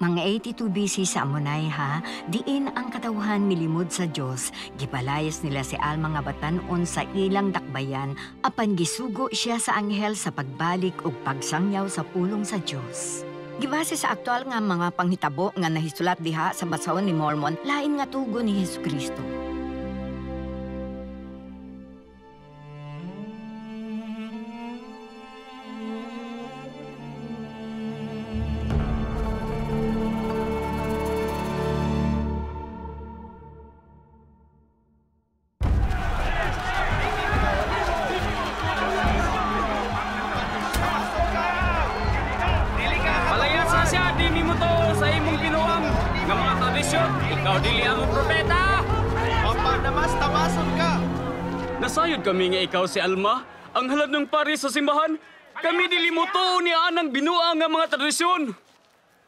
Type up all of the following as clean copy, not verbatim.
Mga 82 BC sa Amonayha, diin ang katawhan milimod sa Dios, gipalayas nila si Alma nga batan-on sa ilang dakbayan, apan gisugo siya sa anghel sa pagbalik ug pagsangyaw sa pulong sa Dios. Gibase sa aktual nga mga panghitabo nga nahisulat diha sa basahon ni Mormon, lain nga tugon ni Hesukristo. Nasayod kami nga ikaw si Alma, ang halad ng pari sa simbahan. Kami dili motuo ni anang binuang nga mga tradisyon.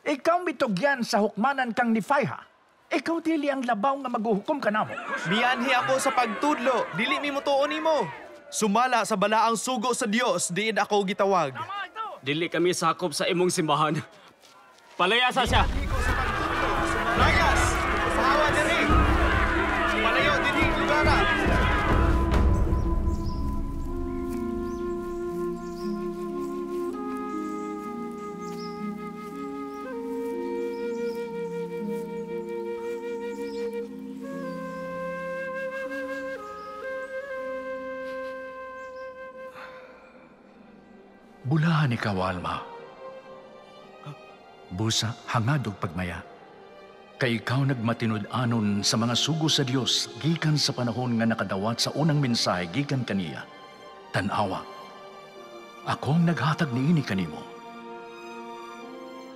Ikaw mitugyan sa hukmanan kang Nifayha. Ikaw dili ang labaw nga maghuhukom kanamo. Mianhi ako sa pagtudlo, dili mi motuo nimo. Sumala sa balaang sugo sa Dios, diin ako gitawag. Dili kami sakop sa imong simbahan. Palayasa siya. Layas! Sawa diri! Palayo dinhi lugara! Bulahan ikaw, Alma. Busa, hangad og pagmaya. Kay ikaw nagmatinud-anon sa mga sugo sa Dios gikan sa panahon nga nakadawat sa unang mensahe gikan kaniya. Tan-awa, akong naghatag niini kanimo.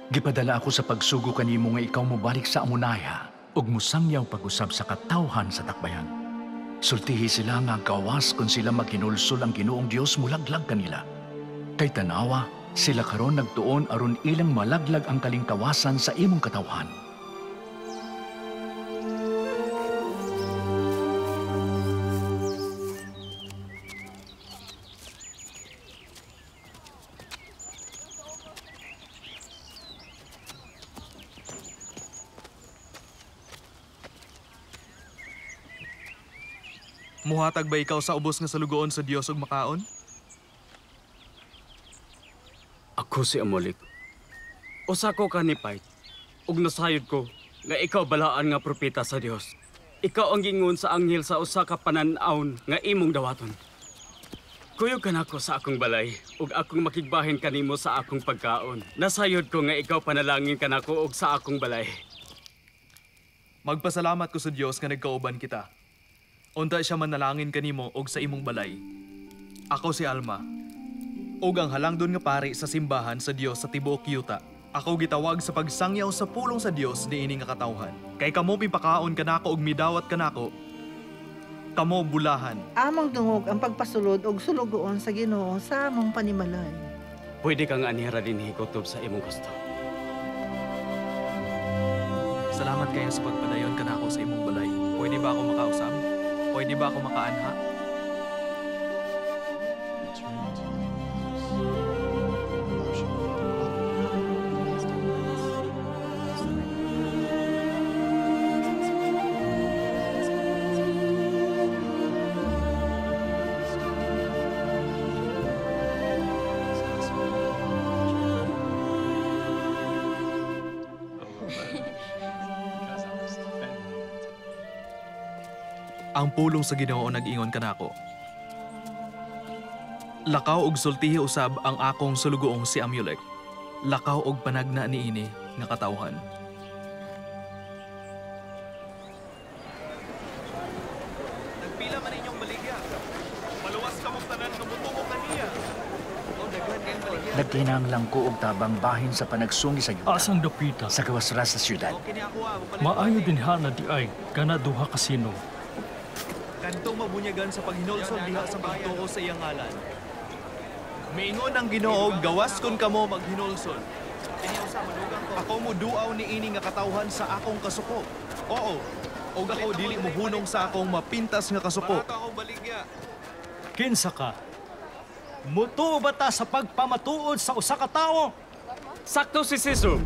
Gipadala ako sa pagsugo kanimo nga ikaw mobalik sa Amonaya ug mosangyaw pag-usab sa katawhan sa dakbayan. Sultihi sila nga gawas kung sila maghinulsol ang Ginoong Dios mulaglag kanila. Kay tanawa, sila karon nagtuon aron ilang malaglag ang kalingkawasan sa imong katawhan. Muhatag ba ikaw sa ubos nga salugoon sa Dios ug makaon? Ako si Amulek. Usa ko ka ni Pait, ug nasayod ko nga ikaw balaan nga propeta sa Dios. Ikaw ang gingon sa anghel sa usa ka panan-awon nga imong dawaton. Kuyog ka nako sa akong balay ug akong makigbahin kanimo sa akong pagkaon. Nasayod ko nga ikaw panalangin kanako og sa akong balay. Magpasalamat ko sa Dios nga nagkauban kita. Unta siya manalangin kanimo og sa imong balay. Ako si Alma. Og ang halangdon nga pari sa simbahan sa Dios sa tibuok yuta. Ako gitawag sa pagsangyaw sa pulong sa Dios niini nga katawhan. Kay kamo pipakaon kanako og midawat kanako, kamo bulahan. Among dungog ang pagpasulod og sulugoon sa Ginoo sa among panimalay. Pwede kang anhira dinhi kutob sa imong gusto. Salamat kayo sa pagpadayon kanako sa imong balay. Pwede ba ako makausab? Pwede ba ako makaanha? Ang pulong sa Ginoo nag-ingon kanako. Lakaw og sultihi usab ang akong sulugoong si Amulek. Lakaw og panagna niini nga katawhan. Nagpila man inyong baligya. Maluwas kamong tanan nga motuo kaniya. Nagkinahanglan ko og tabang bahin sa panagsungi sa yuta. Asang dapita? Sa gawas ra sa syudad. Maayo dinha na di ay kana duha ka sino. Kantong mabunyagan sa paghinulsol diha sa pagtuo sa iyang ngalan. Miingon ang Ginoo, gawas kon kamo maghinulsol. Ako moduaw niini nga katawhan sa akong kasuko. Oo, og ako dili mohunong sa akong mapintas nga kasuko. Kinsa ka? Mutuo ba ta sa pagpamatuod sa usa ka tawo? Sakto si Siso.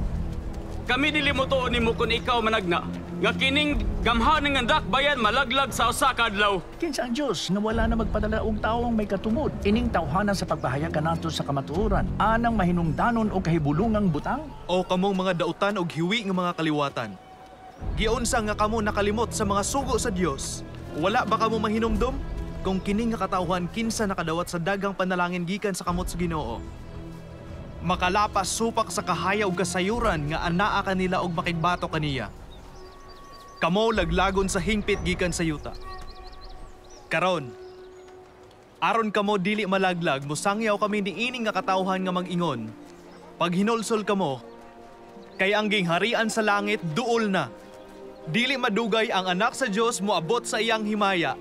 Kami dili motuo nimo kun ikaw managna nga kining gamhanan nga dakbayan malaglag sa usa ka adlaw. Kinsa ang Dios nga wala na magpadala og tawong may katungod? Ining tawhana sa pagpahayag kanato sa kamatuoran, anang mahinungdanon o kahibulungang butang? O kamong mga dautan og hiwi nga mga kaliwatan. Giunsa nga kamo nakalimot sa mga sugo sa Dios? Wala ba kamo mahinumdom? Kung kini nga katawhan kinsa nakadawat sa daghang panalangin gikan sa kamot sa Ginoo. Makalapas supak sa kahaya og kasayuran nga anaa kanila og makigbato kaniya. Kamo laglagon sa hingpit gikan sa yuta. Karon, aron kamo dili malaglag, mosangyaw kami niini nga katawhan nga mag-ingon. Paghinulsol kamo, kay ang gingharian sa langit duol na. Dili madugay ang anak sa Dios moabot sa iyang himaya.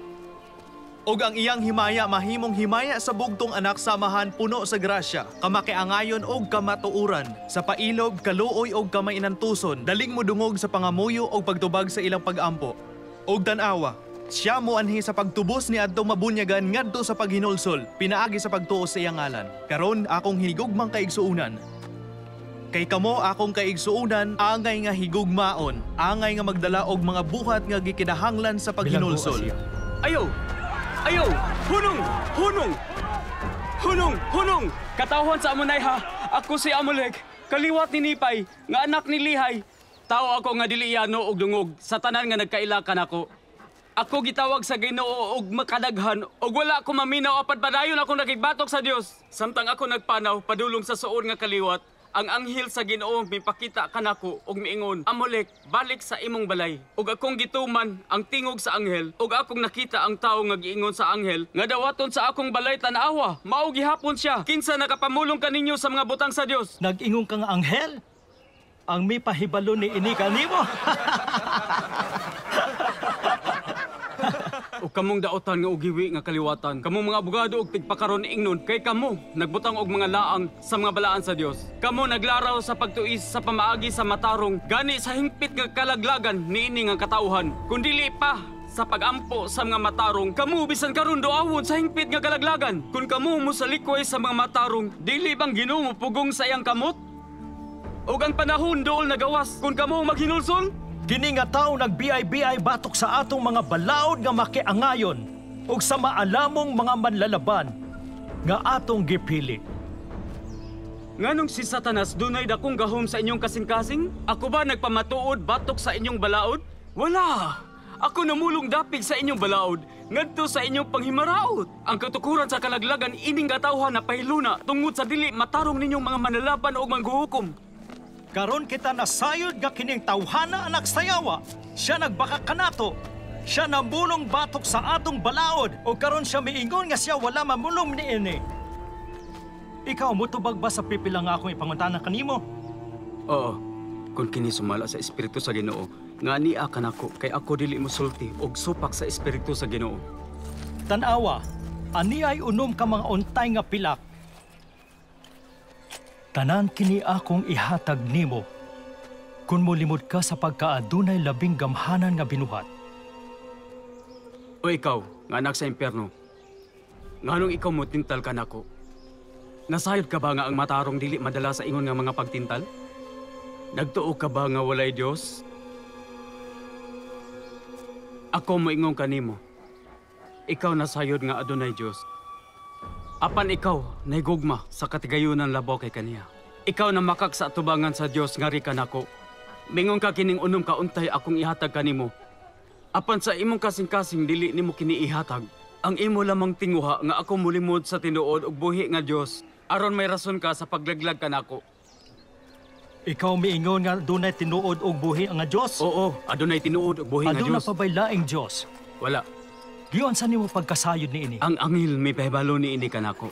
Og ang iyang himaya mahimong himaya sa bugtong anak samahan puno sa grasya, kamakiangayon og kamatuoran, sa pailob, kaluoy og kamainantuson, daling modungog sa pangamuyo og pagtubag sa ilang pagampo. Og tan-awa, siya moanhi sa pagtubos ni adtong mabunyagan ngadto sa paghinulsol, pinaagi sa pagtuo sa iyang ngalan. Karon akong hinigugmang kaigsuonan. Kay kamo akong kaigsuonan, angay nga higugmaon, angay nga magdala og mga buhat nga gikinahanglan sa paghinulsol. Ayo! Ayo! Hunong! Hunong! Hunong! Hunong! Katawhan sa Amonayha, ako si Amulek, kaliwat ni Nipay, nga anak ni Lihay. Tao ako nga dili yano og dungog sa tanan nga nagkaila kanako. Ako gitawag sa Ginoo og makadaghan og wala ko maminaw apan padayon ako nakigbatok sa Dios. Samtang ako nagpanaw padulong sa suod nga kaliwat, ang anghel sa Ginoo mipakita kanako og miingon, Amulek, balik sa imong balay. Og akong gituman ang tingog sa anghel, og akong nakita ang tawo nga giingon sa anghel nga dawaton sa akong balay tan-awa, mao gihapon siya. Kinsa nakapamulong kaninyo sa mga butang sa Dios? Nag-ingon ka nga anghel? Ang mipahibalo ni ini kanimo? O kamong daotan nga ugiwi nga kaliwatan, kamong mga abogado og tigpakaron ingnon, kay kamo nagbutang og mga laang sa mga balaan sa Dios. Kamo naglaraw sa pagtuis sa pamaagi sa matarong, gani sa hingpit nga kalaglagan niini nga katawhan. Kun dili pa sa pagampo sa mga matarong, kamo bisan karon duawon sa hingpit nga kalaglagan. Kun kamo mosalikway sa mga matarong, dili bang Ginoo mopugong sa iyang kamot? Og ang panahon dool nagawas kun kamo maghinulsol? Kini nga tawo nagbiay-biay batok sa atong mga balaod nga makiangayon ug sa maalamong mga manlalaban nga atong gipili. Nganong si Satanas dunay dakong gahom sa inyong kasing-kasing? Ako ba nagpamatuod batok sa inyong balaod? Wala! Ako namulong dapig sa inyong balaod, ngadto sa inyong panghimaraot. Ang katukuran sa kalaglagan ining katawhan na pahiluna tungod sa dili matarong ninyong mga manlalaban o manghuhukom. Karon kita nasayod nga kining tawhana anak sayawa. Siya nagbaka kanato. Siya namulong batok sa atong balaod o karon siya miingon nga siya wala mamulong niini. Ikaw motubag ba sa pipila nga akong ipangutana kanimo? Oo. Kung kini sumala sa espiritu sa Ginoo, nga niya kanako kay ako dili mosulti og supak sa espiritu sa Ginoo. Tan-awa, ani ay unom ka mga untay nga pilak. Tanan kini akong ihatag nimo kun molimod ka sa pagkaadunay labing gamhanan nga binuhat. O ikaw, nga anak sa impyerno, nganong ikaw motintal kanako? Nasayod ka ba nga ang matarong dili madala sa ingon nga mga pagtintal? Nagtuo ka ba nga walay Dios? Ako moingon kanimo, ikaw nasayod nga adunay Dios. Apan ikaw nahigugma sa katigayunan labaw kay kaniya. Ikaw na makak sa atubangan sa Dios ngari kanako. Mingon ka kining unom ka untay akong ihatag kanimo. Apan sa imong kasing-kasing dili nimo kini ihatag. Ang imo lamang tinguha nga ako mulimod sa tinuod ug buhi nga Dios aron may rason ka sa paglaglag kanako. Ikaw miingon nga adunay tinuod ug buhi nga Dios? Oo, adunay tinuod ug buhi nga Aduna Dios. pa ba'y laing Dios? Wala. Giunsa nimo pagkasayod niini? Ang anghel may pahibalo niini kanako.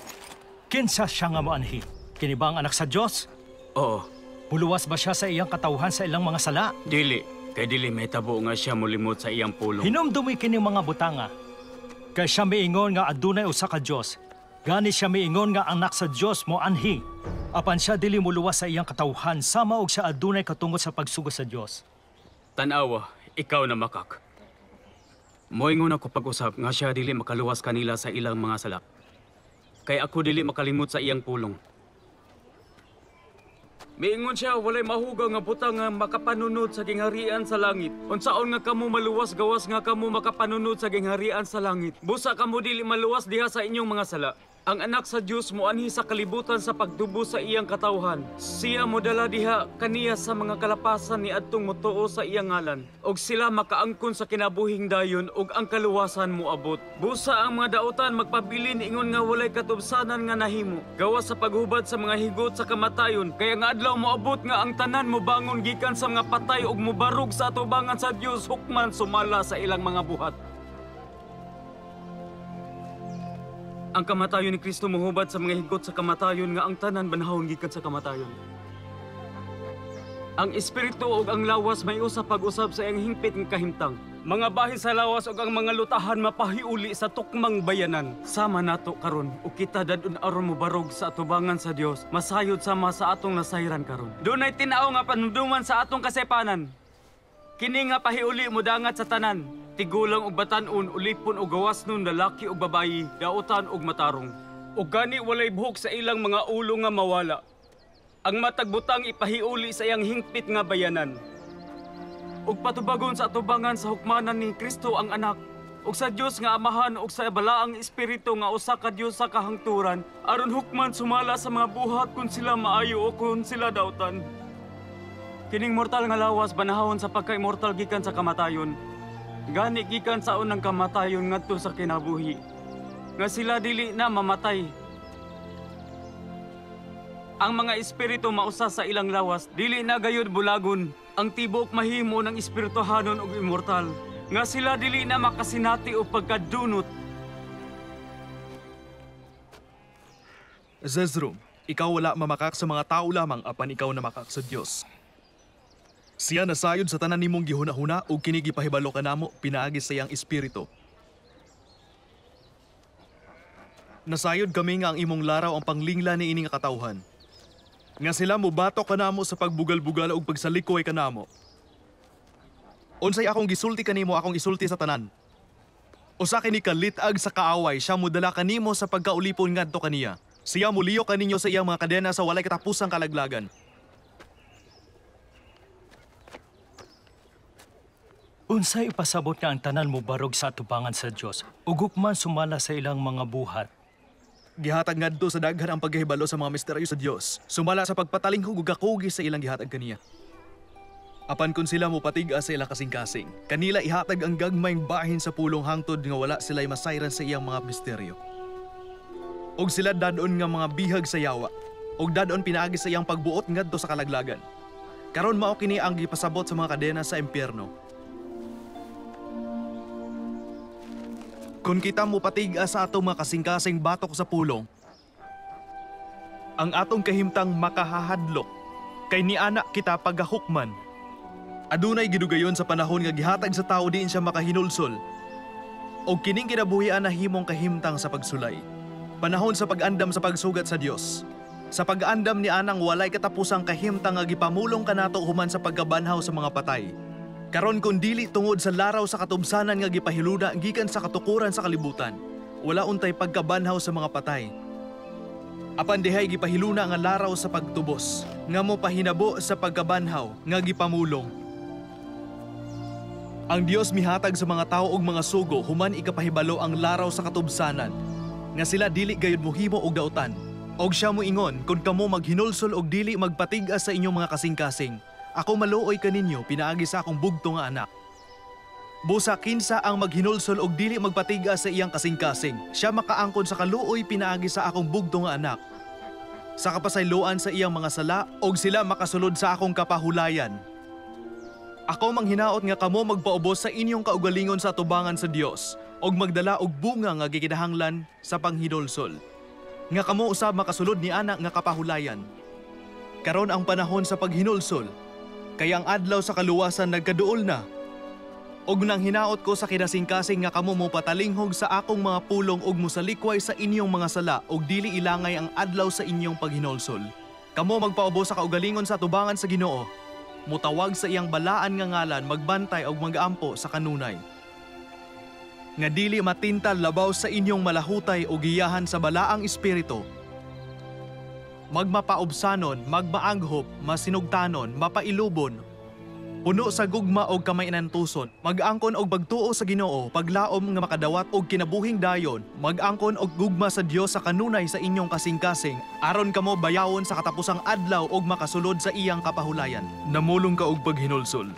Kinsa siya nga moanhi? Kini ba ang anak sa Dios? Oo. Muluwas ba siya sa iyang katawhan sa ilang mga sala? Dili, kay dili mahitabo nga siya molimot sa iyang pulong. Hinumdumi kini mga butanga. Kay siya miingon nga adunay usa ka Dios. Gani siya miingon nga anak sa Dios moanhi. Apan siya dili moluwas sa iyang katawhan sama og siya adunay katungod sa pagsugo sa Dios. Tan-awa, ikaw na makak. Moingon ako pag-usap nga siya dili makaluwas kanila sa ilang mga sala. Kay ako dili makalimot sa iyang pulong. Miingon siya walay mahugaw nga butang nga makapanunod sa gingharian sa langit. Unsaon nga kamo maluwas gawas nga kamo makapanunod sa gingharian sa langit. Busa kamo dili maluwas diha sa inyong mga sala. Ang anak sa Dios moanhi sa kalibutan sa pagtubo sa iyang katawhan. Siya modala diha kaniya sa mga kalapasan ni adtong motuo sa iyang ngalan. Og sila makaangkon sa kinabuhing dayon og ang kaluwasan moabot. Busa ang mga dautan magpabilin ingon nga walay katubsanan nga nahimo. Gawas sa paghubad sa mga higot sa kamatayon, kaya nga adlaw moabot nga ang tanan mobangon gikan sa mga patay ug mobarog sa atubangan sa Dios hukman sumala sa ilang mga buhat. Ang kamatayon ni Kristo mohubad sa mga higot sa kamatayon nga ang tanan banhawon gikan sa kamatayon. Ang espiritu ug ang lawas may usa pag-usab sa iyang hingpit nga kahimtang. Mga bahin sa lawas ug ang mga lutahan mapahiuli sa tukmang bayanan. Sama nato karon ug kita dadon aron mobarog sa atubangan sa Dios, masayod sama sa atong nasayran karon. Dunay tin-aw nga panumduman sa atong kasepanan. Kini nga pahiuli modangat sa tanan. Tigulang og batan-on, ulipon og gawasnon, lalaki og babayi, dautan og matarong. Og gani walay buhok sa ilang mga ulo nga mawala. Ang matag butang ipahiuli sa iyang hingpit nga bayanan. Og patubagon sa atubangan sa hukmanan ni Kristo ang anak, og sa Dios nga Amahan og sa balaang Espiritu nga usa ka Dios sa kahangturan, aron hukman sumala sa mga buhat kun sila maayo o kun sila dautan. Kining mortal nga lawas banahawon sa pagka-immortal gikan sa kamatayon. Gani gikan sa unang kamatayon ngadto sa kinabuhi, nga sila dili na mamatay. Ang mga espiritu mausa sa ilang lawas, dili na gayud bulagon. Ang tibok mahimo ng espirituhanon ug immortal, nga sila dili na makasinati o pagkadunot. Zezrum, ikaw wala mamakak sa mga tao lamang apan ikaw namakak sa Dios. Siya nasayod sa tanan nimong gihuna-huna ug kini gipahibalo kanamo pinaagi sa iyang espiritu. Nasayod kami nga ang imong laraw ang panglingla ni ini nga katawhan. Nga sila mobatok kanamo sa pagbugal-bugal ug pagsalikoy kanamo. Unsay akong gisulti kanimo akong isulti sa tanan. Usa kini kalit-ag sa kaaway siya modala kanimo sa pagkaulipon ngadto kaniya. Siya muliyo kaninyo sa iyang mga kadena sa walay katapusang kalaglagan. Unsay ipasabot nga ang tanan mobarog sa atubangan sa Dios ug hukman sumala sa ilang mga buhat. Gihatag ngadto sa daghan ang paghihibalo sa mga misteryo sa Dios, sumala sa pagpatalinghog ug kakugi sa ilang gihatag kaniya. Apan kun sila mopatig-a sa ilang kasing-kasing, kanila ihatag ang gagmayng bahin sa pulong hangtod nga wala sila'y masayran sa iyang mga misteryo. Og sila dadon nga mga bihag sa yawa, og dadon pinaagi sa iyang pagbuot ngadto sa kalaglagan. Karon mao kini ang gipasabot sa mga kadena sa impyerno. Kung kita mopatig-a sa atong mga kasing-kasing batok sa pulong, ang atong kahimtang makahahadlok, kay niana kita pagahukman. Adunay gidugayon sa panahon nga gihatag sa tao diin siya makahinulsol, o kining kinabuhian na himong kahimtang sa pagsulay. Panahon sa pag-andam sa pagsugat sa Dios. Sa pag-andam ni anang walay katapusang kahimtang nga gipamulong kanato human sa pagkabanhaw sa mga patay. Karon kun dili tungod sa laraw sa katubsanan nga gipahiluda gikan sa katukuran sa kalibutan, wala untay pagkabanhaw sa mga patay. Apan dihay gipahiluna nga laraw sa pagtubos, nga mo pahinabo sa pagkabanhaw nga gipamulong. Ang Dios mihatag sa mga tawo og mga sugo human ikapahibalo ang laraw sa katubsanan, nga sila dili gayud mohimo og dautan. Og siya moingon kun kamo maghinulsol og dili magpatig-a sa inyong mga kasing-kasing, ako maluoy kaninyo pinaagi sa akong bugto nga anak. Busa kinsa ang maghinulsol og dili magpatig-a sa iyang kasing-kasing, siya makaangkon sa kaluoy pinaagi sa akong bugto nga anak. Sa kapasayloan sa iyang mga sala og sila makasulod sa akong kapahulayan. Ako manghinaot nga kamo magpaubos sa inyong kaugalingon sa atubangan sa Dios og magdala og bunga nga gikinahanglan sa panghinulsol. Nga kamo usab makasulod ni ana nga kapahulayan. Karon ang panahon sa paghinulsol, kaya ang adlaw sa kaluwasan nagkaduol na. Og nang hinaot ko sa kinasingkasing nga kamo mopatalinghog sa akong mga pulong og mosalikway sa inyong mga sala og dili ilangay ang adlaw sa inyong paghinulsol. Kamo magpaubos sa kaugalingon sa atubangan sa Ginoo, mutawag sa iyang balaan nga ngalan, magbantay og magampo sa kanunay. Nga dili matintal labaw sa inyong malahutay o giyahan sa balaang espiritu. Magmapaubsanon, magmaanghop, masinugtanon, mapailubon, puno sa gugma og kamainantuson, mag-angkon og pagtuo sa Ginoo, paglaom nga makadawat og kinabuhing dayon, mag-angkon og gugma sa Dios sa kanunay sa inyong kasing-kasing, aron kamo bayawon sa katapusang adlaw og makasulod sa iyang kapahulayan. Namulong ka og paghinulsol.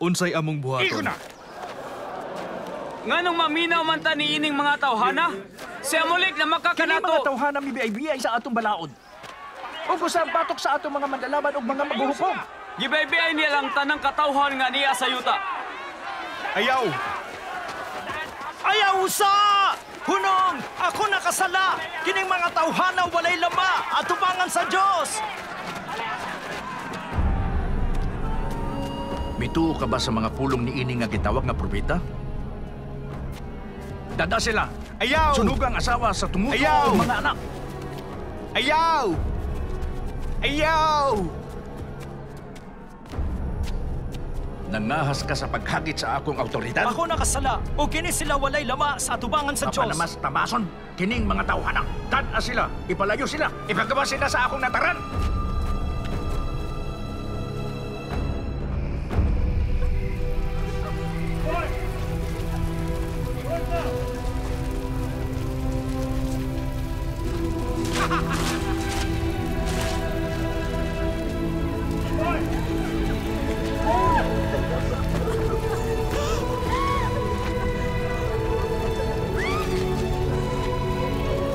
Unsay among buhaton? Igo na! Nganong maminaw man ta niining mga tawhana? Si Amulik na makakanato! Kini mga tawhana mibiay-biyay sa atong balaod. Ug usab batok sa atong mga mandalaban ug mga maghuhukom. Gibaybay niya lang tanang katawhan nga niya sa yuta. Ayaw! Ayaw sa! Hunong! Ako nakasala! Kining mga tawhana walay lama! Atubangan sa Dios! Mituo ka ba sa mga pulong niini nga gitawag nga propeta? Dada sila. Ayaw! Sunugang asawa sa tumuto Ayaw! o mga anak. Ayaw! Ayaw! Nangahas ka sa paghagit sa akong autoridad? Ako nakasala. O kini sila walay lama sa atubangan sa Dios. Mapanamas tamason, kining mga tawhana. Dada sila, ipalayo sila, ipagawa sila sa akong nataran.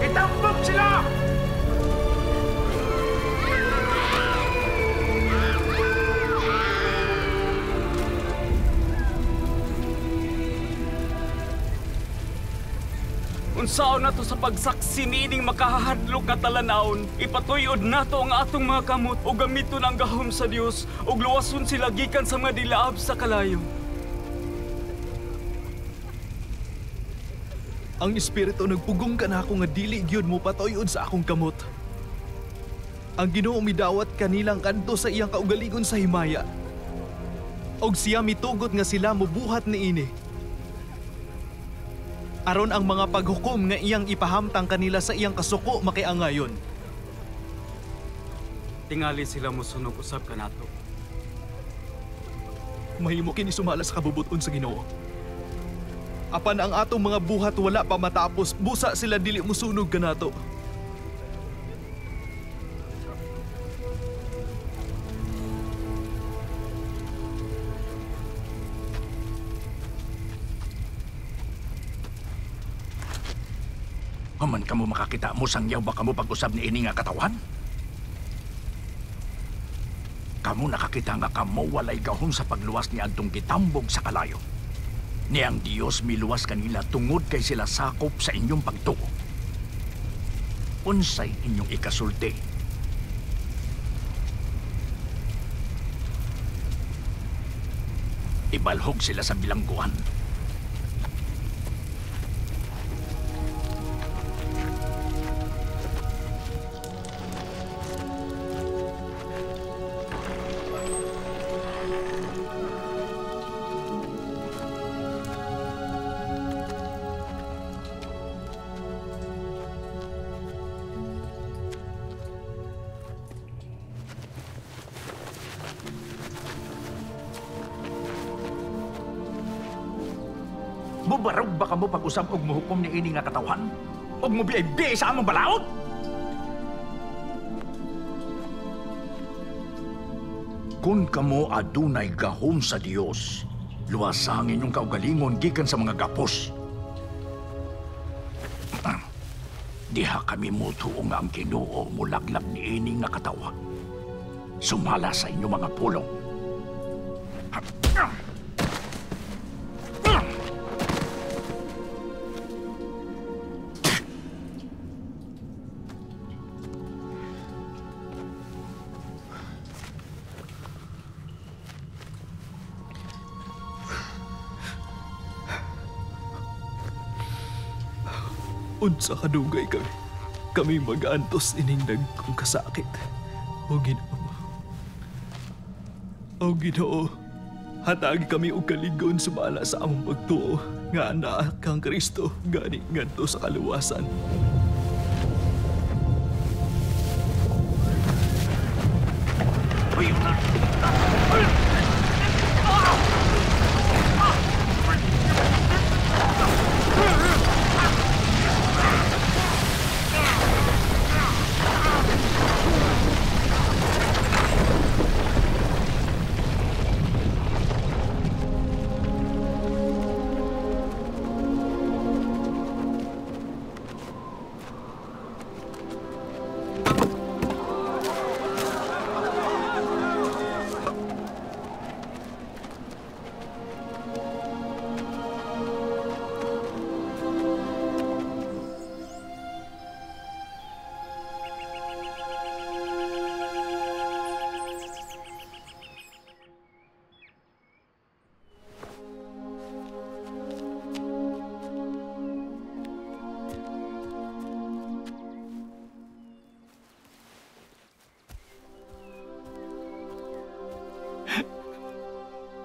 Itambok sila! Unsaon nato sa pagsaksi niining makahadlok nga talan-awon, ipatuyod nato ang atong mga kamot ug gamiton ang gahom sa Dios ug luwason sila gikan sa mga dilaab sa kalayo. Ang espiritu nagpugong kanako nga dili gyud mo patuyod sa akong kamot. Ang Ginoo midawat kanilang kadto sa iyang kaugalingon sa himaya. Og siya mitugot nga sila mobuhat niini. Aron ang mga paghukom nga iyang ipahamtang kanila sa iyang kasuko makiangayon. Tingali sila mosunog usab kanato. Mahimo kini sumala sa kabubuton sa Ginoo. Apan ang atong mga buhat wala pa matapos, busa sila dili mosunog kanato. Human ka mo makakita mo, sangyaw ba kamo pag-usab ni ini nga katawan? Kamo nakakita nga kamo walay gahom sa pagluwas ni adtong gitambog sa kalayo. Ni ang Dios miluwas kanila tungod kay sila sakop sa inyong pagtuo. Unsay inyong ikasulti? Ibalhog sila sa bilangguan. Mubarog ba kamo pag-usab og muhukom ni ini nga katawhan? Og mubiyay-biyay sa among balaod? Kung kamo adunay gahom sa Dios, luwasa ang inyong kaugalingon gikan sa mga gapos. Diha kami mutuo nga ang Ginoo mulaglag ni ini nga katawhan. Sumala sa inyong mga pulong. Unsa kadugay kami mag-antos ining dagkong kasakit. O Ginoo. O Ginoo, hatagi kami og kaligon sumala sa among pagtuo nga anaa kang Kristo gani ngadto sa kaluwasan.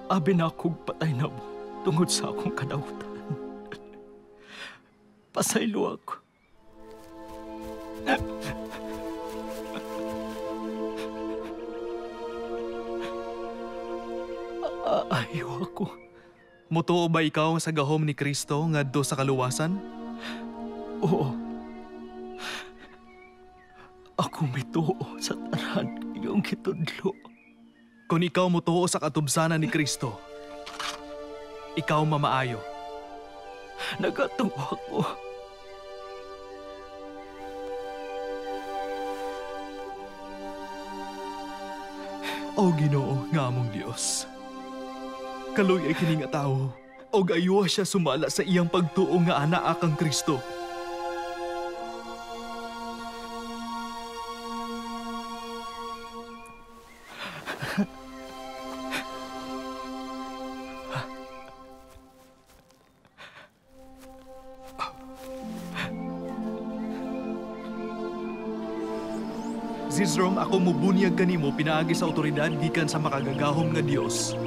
Abi na akong patay na mo tungod sa akong kadautan. Pasaylo ako. Ayaw ako. Mutuo ba ikaw sa gahom ni Kristo ngadto sa kaluwasan? Oo. Ako mituo sa tanan iyong gitudlo. Kung ikaw mutuo sa katubsanan ni Kristo, ikaw mamaayo. Nagatuo ako. O Ginoo nga among Dios, kaluy ay kini nga tawo, og ayuha siya sumala sa iyang pagtuo nga anaa kang Kristo. Zizrom, ako mubunyag kanimo pinaagi sa otoridad gikan sa makagagahom nga Dios.